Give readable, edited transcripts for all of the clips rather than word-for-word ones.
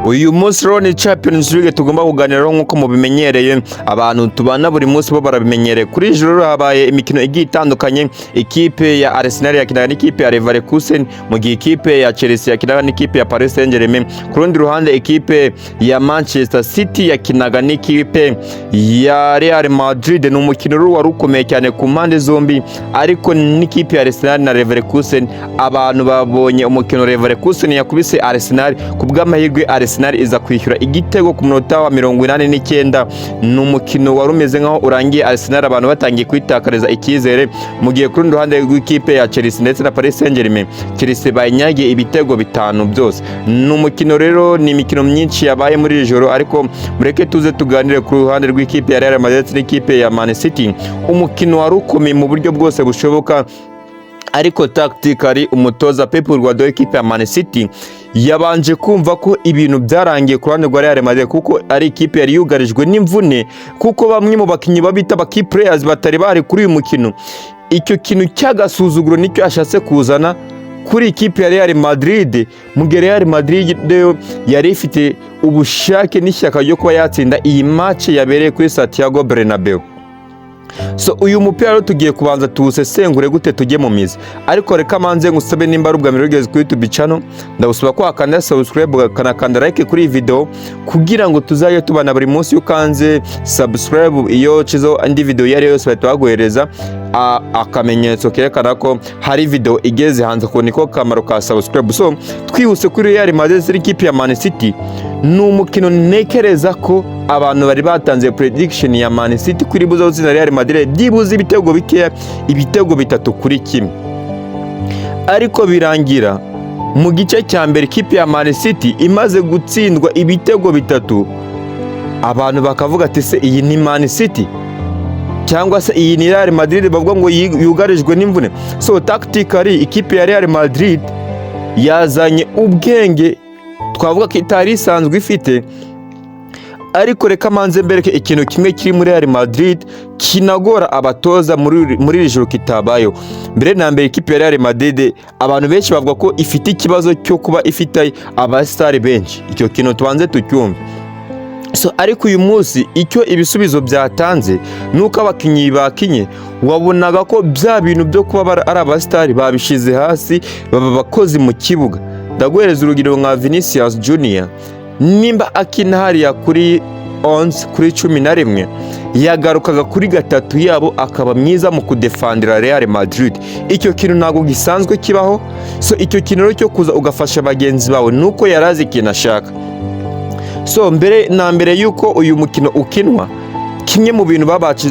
Uyu munsi rero ni Champions League tugomba kuganiraho nk'uko mubimenyereye. Abantu tubana buri munsi bo barabimenyereye. Kuri iri joro habaye imikino igiye itandukanye. Ikipe ya Arsenal yakinaga n'ikipe ya Leverkusen, mu gihe ikipe ya Chelsea yakinaga n'ikipe ya Paris Saint-Germain. Ku rundi ruhande, ikipe ya Manchester City yakinaga n'ikipe ya Real Madrid. Ni umukino rero wari ukomeye cyane ku mpande zombi, ariko n'ikipe ya Arsenal na Leverkusen, abantu babonye umukino Leverkusen yakubise Arsenal. Ku bw'amahirwe, Arsenal iza kwishyura igitego ku munota wa 89. Ni umukino wari umeze nkaho urangiye, Arsenal abantu batangiye kwitakariza icyizere, mu gihe ku rundi ruhande rw'ikipe ya Chelsea ndetse na Paris Saint-Germain, Chelsea bayinyagiye ibitego bitanu byose. Ni umukino rero, ni imikino myinshi yabaye muri iri joro, ariko mureke tuze tuganire ku ruhande rw'ikipe ya Real Madrid ndetse n'ikipe ya Man City. Umukino wari ukomeye mu buryo bwose bushoboka, ariko tactically umutoza Pep Guardiola, ikipe ya Man City yabanje kumva ko ibintu byarangiye ku ruhande rwa Real Madrid, kuko ari ikipe yari yugarijwe n'imvune, kuko bamwe mu bakinnyi babita ba key players batari bari kuri uyu mukino. Icyo kintu cy'agasuzuguro nicyo yashatse kuzana kuri ikipe ya Real Madrid, mu gihe Real Madrid yo yari ifite ubushake n'ishyaka ryo kuba yatsinda iyi match yabereye kuri Santiago Bernabeu. So uyu mupira rero tugiye kubanza tuwusesengure gute, tujye mu mizi. Ariko reka manze ngusabe, nimba ari ubwa mbere ugeze kuri YouTube channel, ndagusaba ko wakanda subscribe, ukanakanda like kuri iyi video, kugira ngo tuzajye tubana buri munsi. Iyo ukanze subscribe, iyo cizo indi video iyo ari yo yose, bahita baguhereza akamenyetso kerekana ko hari video igeze hanze. Ko niko kamaro ka subscribe. So twihuse kuri Real Madrid n'ikipe ya Man City. Ni umukino ntekereza ko abantu bari batanze prediction ya Man City kuri buze gutsinda Real Madrid byibuze ibitego bikeya, ibitego 3-1, ariko birangira mu gice cya mbere ikipe ya Man City imaze gutsindwa ibitego bitatu. Abantu bakavuga ati: "Se iyi ni Man City cyangwa se iyi ni Real Madrid bavuga ngo yugarijwe n'imvune?" So tactically ikipe ya Real Madrid yazanye ubwenge twavuga ko itari isanzwe ifite. Ariko reka manze mbereke ikintu kimwe kiri muri Real Madrid kinagora abatoza muri iri joro kitabayeho. Mbere na mbere, ikipe ya Real Madrid abantu benshi bavuga ko ifite ikibazo cyo kuba ifite abasitari benshi. Icyo kintu tubanze tucyumve. So ariko uyu munsi icyo ibisubizo byatanze ni uko abakinnyi bakinye wabonaga ko bya bintu byo kuba ari abasitari babishyize hasi, baba abakozi mu kibuga. Ndaguhereza urugero nka Vinicius Junior. Nimba akina hariya kuri 11, kuri 11, yagarukaga kuri gatatu yabo, akaba mwiza mu kudefandira Real Madrid. Icyo kintu ntabwo gisanzwe kibaho. So icyo kintu rero cyo kuza ugafasha bagenzi bawe, nuko yari azi ikintu ashaka. So mbere na mbere y'uko uyu mukino ukinwa, kimwe mu bintu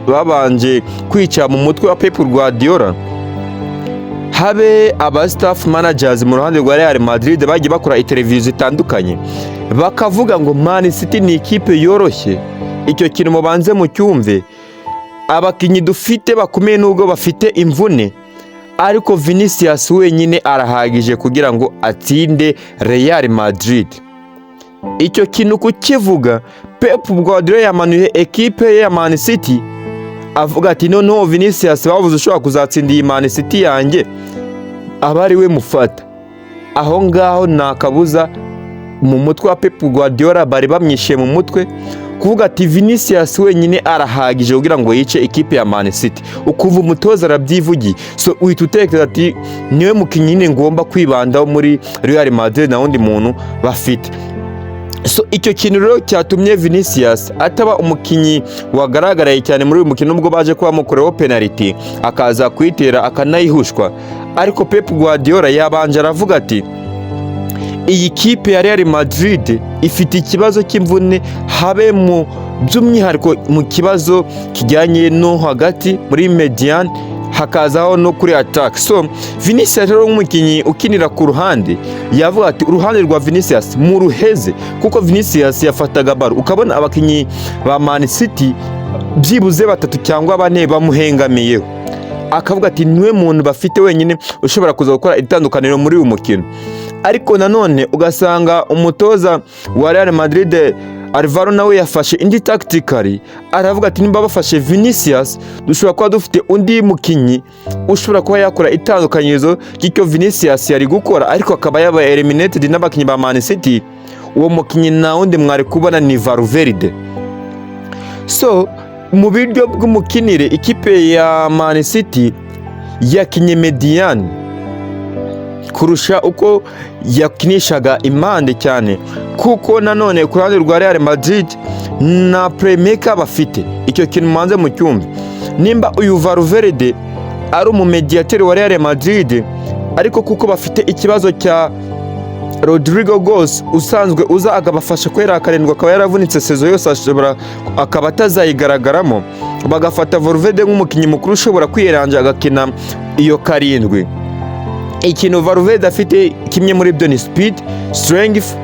babanje kwicara mu mutwe wa Pep Guardiola, habe aba staff managers mu ruhande rwa Real Madrid bagiye bakora interview zitandukanye, bakavuga ngo Man City ni ikipe yoroshye. Icyo kintu mubanze mucyumve. Abakinnyi dufite bakomeye, nubwo bafite imvune, ariko Vinicius wenyine arahagije kugira ngo atsinde Real Madrid. Icyo kintu kukivuga, Pep Guardiola yamanuye ekipe ye ya Man City, avuga ati: "Noneho Vinicius bavuze ushobora kuzatsinda iyi Man City yanjye, aba ari we mufata." Aho ngaho nta kabuza mu mutwe wa Pep Guardiola bari bamwishe mu mutwe kuvuga ati: "Vinicius wenyine arahagije kugira ngo yice ikipe ya Man City." Ukuva umutoza arabyivugiye, so uhita utekereza ati: "Niwe mukinnyi nyine ngomba kwibandaho muri Real Madrid, nta wundi muntu bafite." So icyo kintu rero cyatumye Vinicius ataba umukinnyi wagaragaraye cyane muri uyu mukino, nubwo baje kuba bamukoreho penalty akaza kuyitera akanayihushwa. Ariko Pep Guardiola yabanje aravuga ati: "Iyi kipe ya Real Madrid ifite ikibazo cy'imvune, habe mu by'umwihariko mu kibazo kijyanye no hagati muri médiane, hakazaho no kuri attack." So Vinicius rero nk'umukinnyi ukinira ku ruhande, yavuga ati: "Uruhande rwa Vinicius muruheze," kuko Vinicius yafataga ballon ukabona abakinnyi ba Man City byibuze batatu cyangwa bane bamuhengamiyeho, akavuga ati: "Niwe muntu bafite wenyine ushobora kuza gukora itandukaniro muri uyu mukino." Ariko nanone ugasanga umutoza wa Real Madrid Alvaro nawe yafashe indi tactically, aravuga ati: "Nimba bafashe Vinicius, dushobora kuba dufite undi mukinnyi ushobora kuba yakora itandukanyirizo ry'icyo Vinicius yari gukora, ariko akaba yabaye eliminated n'abakinnyi ba Man City." Uwo mukinnyi nta wundi mwari kubona, ni Valverde. So mu buryo bw'umukinire, ikipe ya Man City yakinye médiane kurusha uko yakinishaga impande cyane, kuko nanone ku ruhande rwa Real Madrid na playmaker bafite. Icyo kintu mubanze mu cyumba: nimba uyu Valverde ari umumediateri wa Real Madrid, ariko kuko bafite ikibazo cya Rodrygo Goes usanzwe uza akabafasha kwera karindwi, akaba yaravunitse saison yose, ashobora akaba atazayigaragaramo, bagafata Valverde nk'umukinnyi mukuru ushobora kwiranja agakina iyo karindwi. Ikintu Valverde afite kimwe muri byo ni speed, strength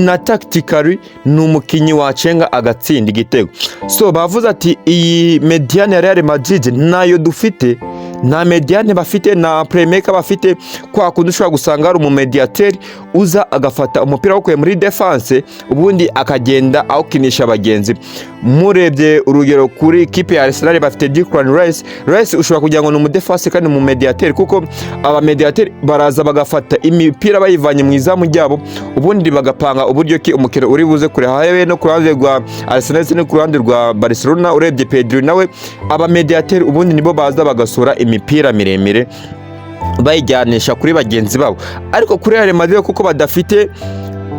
na tactically ni umukinnyi wacenga agatsinda igitego. So bavuze ati iyi médiane ya Real Madrid nayo dufite, nta médiane bafite, nta playmaker bafite, kwa kundi ushobora gusanga hari umumediateri uza agafata umupira awukuye muri defense, ubundi akagenda awukinisha bagenzi. Murebye urugero kuri kipe ya Arsenal, bafite Declan Rice. Rice ushobora kugira ngo ni umudefense kandi umumediateri, kuko abamediateri baraza bagafata imipira bayivanye mu izamu ryabo, ubundi bagapanga uburyo ki umukino uri buze kure habe. No ku ruhande rwa Arsenal ndetse no ku ruhande rwa Barcelona, urebye Pedri nawe, abamediateri ubundi nibo baza bagasura imipira miremire bayijyanisha kuri bagenzi babo. Ariko kuri Real Madrid, kuko badafite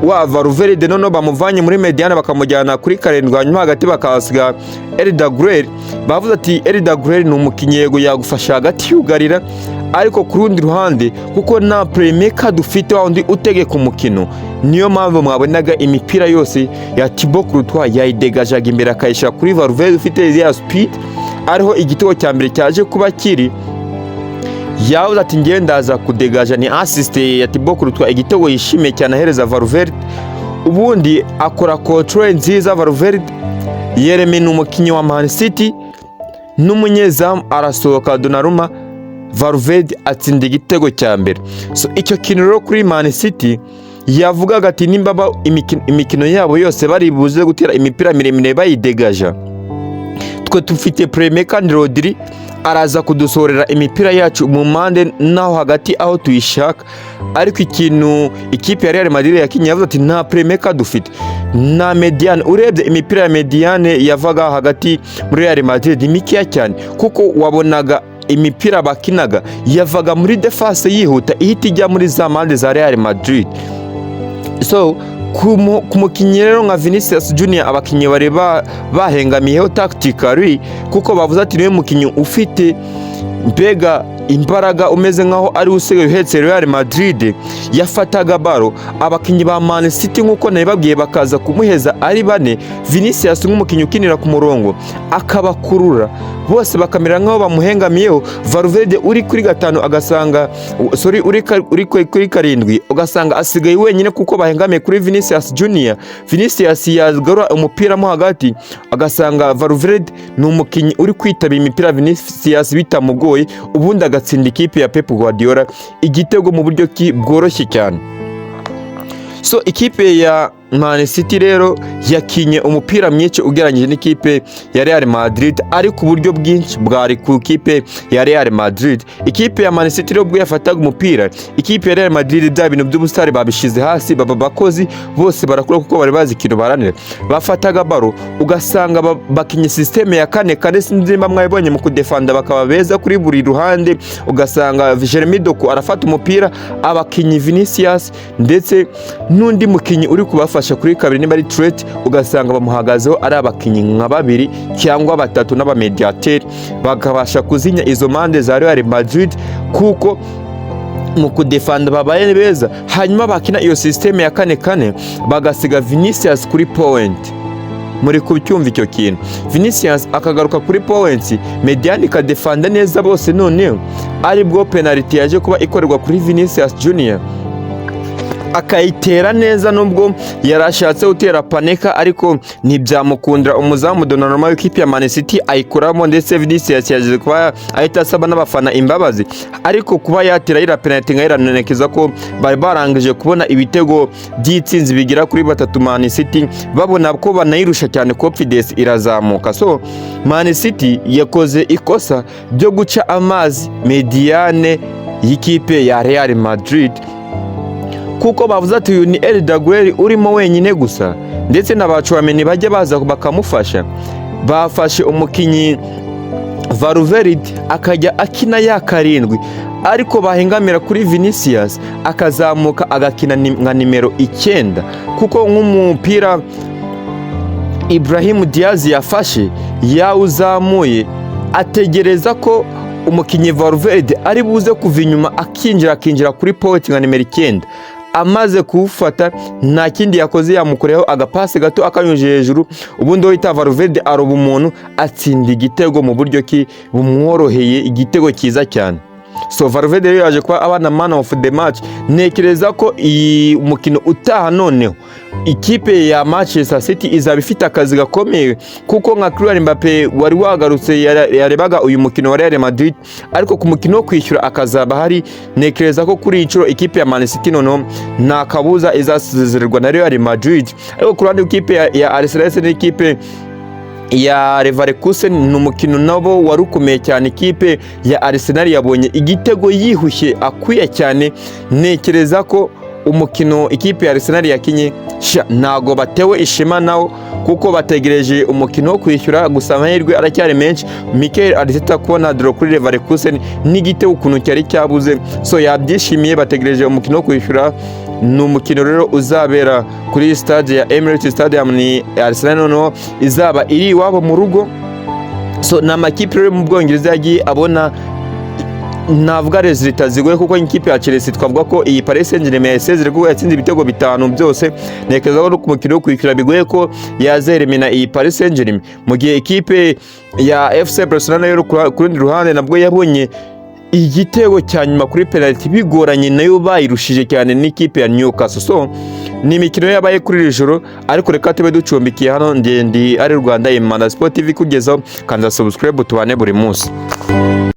wa Valverde, noneho bamuvanye muri médiane bakamujyana kuri karindwi, hanyuma hagati bakahasiga Arda Güler, bavuze ati Arda Güler ni umukinnyi, yego yagufasha hagati yugarira, ariko ku rundi ruhande kuko nta playmaker dufite wa wundi utegeka umukino, niyo mpamvu mwabonaga imipira yose ya Thibaut Courtois yayidegajaga imbere akayishyira kuri Valverde ufite ya speed, ariho igitego cya mbere cyaje kuba kiri. Yavuze ati ngewe ndaza kudegaja, ni assist ya Thibaut Courtois, igitego yishimiye cyane ahereza Valverde, ubundi akora control nziza. Valverde yeremena umukinnyi wa Man City n'umunyezamu arasohoka Donnarumma, Valverde atsinda igitego cya mbere. So icyo kintu rero kuri Man City yavugaga ati nimba imikino yabo yose bari buze gutera imipira miremire bayidegaja, twe dufite playmaker ni Rodri, araza kudusorera imipira yacu mu mpande naho hagati aho tuyishaka. Ariko ikintu ikipe ya Real Madrid yakinye, yavuze ati nta playmaker dufite, nta médiane. Urebye imipira ya médiane yavaga hagati muri Real Madrid ni mikeya cyane, kuko wabonaga imipira bakinaga yavaga muri défense yihuta, ihita ijya muri za mpande za Real Madrid. So ku mukinnyi rero nka Vinicius Junior, abakinnyi bari bahengamiyeho tactically, kuko bavuze ati niwe mukinnyi ufite mbega imbaraga, umeze nkaho ari usigaye uhetse Real Madrid. Yafataga ballon, abakinnyi ba Man City nk'uko nabibabwiye bakaza kumuheza ari bane. Vinicius nk'umukinnyi ukinira ku murongo akabakurura bose bakamera nkaho bamuhengamiyeho. Valverde uri kuri gatanu agasanga, sorry, uri kuri karindwi ugasanga asigaye wenyine kuko bahengamiye kuri Vinicius Junior. Vinicius yagarura umupira mo hagati, agasanga Valverde ni umukinnyi uri kwitaba imipira Vinicius bitamugoye, ubundi agatsinda ikipe ya Pep Guardiola igitego mu buryo ki bworoshye cyane. So ikipe ya Man City rero yakinye umupira mwinshi ugereranyije n'ikipe ya Real Madrid, ariko uburyo bwinshi bwari ku ikipe ya Real Madrid. Ikipe ya Man City rero ubwo yafataga umupira, ikipe ya Real Madrid bya bintu by'ubusitari babishize hasi, baba bakozi bose barakora kuko bari bazi ikintu baharanira. Bafataga ballon ugasanga bakinye système ya kane kane, sinzi nimba mwabibonye, mu kudefanda bakaba beza kuri buri ruhande, ugasanga Jeremy Doku arafata umupira, abakinyi Vinicius ndetse n'undi mukinyi uri kubafasha kuri kabiri niba ari Trent, ugasanga bamuhagazeho ari abakinyi nka babiri cyangwa batatu n'abamediateri, bakabasha kuzinya izo mpande za Real Madrid kuko mu kudefanda babaye beza. Hanyuma bakina iyo système ya kane kane, bagasiga Vinicius kuri pointe. Muri kucyumva icyo kintu? Vinicius akagaruka kuri pointe, médiane ikadefanda neza bose. Noneho aribwo penalty yaje kuba ikorerwa kuri Vinicius Junior, akayitera neza nubwo yari ashatse gutera panenka, ariko ntibyamukundira. Umuzamu Donnarumma w'ikipe ya Man City ayikuramo, ndetse Vinicius yaje kuba ahita asaba n'abafana imbabazi. Ariko kuba yatera iriya penalty nka iranonekeza ko bari barangije kubona ibitego by'itsinzi bigera kuri batatu Man City, babona ko banayirusha cyane, confidence irazamuka. So Man City yakoze ikosa ryo guca amazi médiane y'ikipe ya Real Madrid. Kuko bavuze ati uyu ni Arda Güler urimo wenyine gusa, ndetse na ba Tchouaméni bajya baza bakamufasha. Bafashe umukinnyi Valverde akajya akina ya 7, ariko bahengamira kuri Vinicius akazamuka agakina nka nimero 9, kuko nk'umupira Ibrahim Diaz yafashe yawuzamuye ategereza ko umukinnyi Valverde ari buze kuva inyuma akinjira kuri point nka nimero 9. Amaze kuwufata, nta kindi yakoze, yamukoreyeho agapasi gato akanyujije hejuru, ubundi uwo yita Valverde aroba umuntu, atsinda igitego mu buryo ki bumworoheye, igitego cyiza cyane. So Valverde rero yaje kuba abana man of the match. Ntekereza ko iyi mukino utaha noneho ikipe ya Manchester City izaba ifite akazi gakomeye, kuko nka Kylian Mbappe wari wagarutse yarebaga uyu mukino wa Real Madrid, ariko ku mukino wo kwishyura akazaba hari. Ntekereza ko kuri iyi nshuro ikipe ya Man City noneho nta kabuza izasezererwa na Real Madrid. Ariko ku ruhande rw'ikipe ya Arsenal ndetse n'ikipe ya Leverkusen, ni umukino nabo wari ukomeye cyane. Ikipe ya Arsenal yabonye igitego yihushye akwiye cyane. Ntekereza ko umukino ikipe ya Arsenal yakinye sha ntago batewe ishema nawo, kuko bategereje umukino wo kwishyura. Gusa amahirwe aracyari menshi. Mikel Arteta kubona draw kuri Leverkusen n'igitego ukuntu cyari cyabuze, so yabyishimiye. Bategereje umukino wo kwishyura. Ni umukino rero uzabera kuri stade ya Emirates Stadium, ni Arsenal noneho izaba iri iwabo mu rugo. So ni amakipe rero mu Bwongereza yagiye abona, navuga, résultats zigoye, kuko ikipe ya Chelsea twavuga ko iyi Paris Saint-Germain yasezere kuko yatsinze ibitego bitanu byose. Ntekereza ko no ku mukino wo kwishyura bigoye ko yazeremina iyi Paris Saint-Germain, mu gihe ikipe ya FC Barcelona nayo ku rundi ruhande nabwo yabonye igitego cya nyuma kuri penalty bigoranye, nayo bayirushije cyane n'ikipe ya Newcastle. So ni imikino yabaye kuri iri joro, ariko reka tube ducumbikiye hano. Ndi ari Rwanda Imana Sport TV kugezaho, kanda subscribe tubane buri munsi.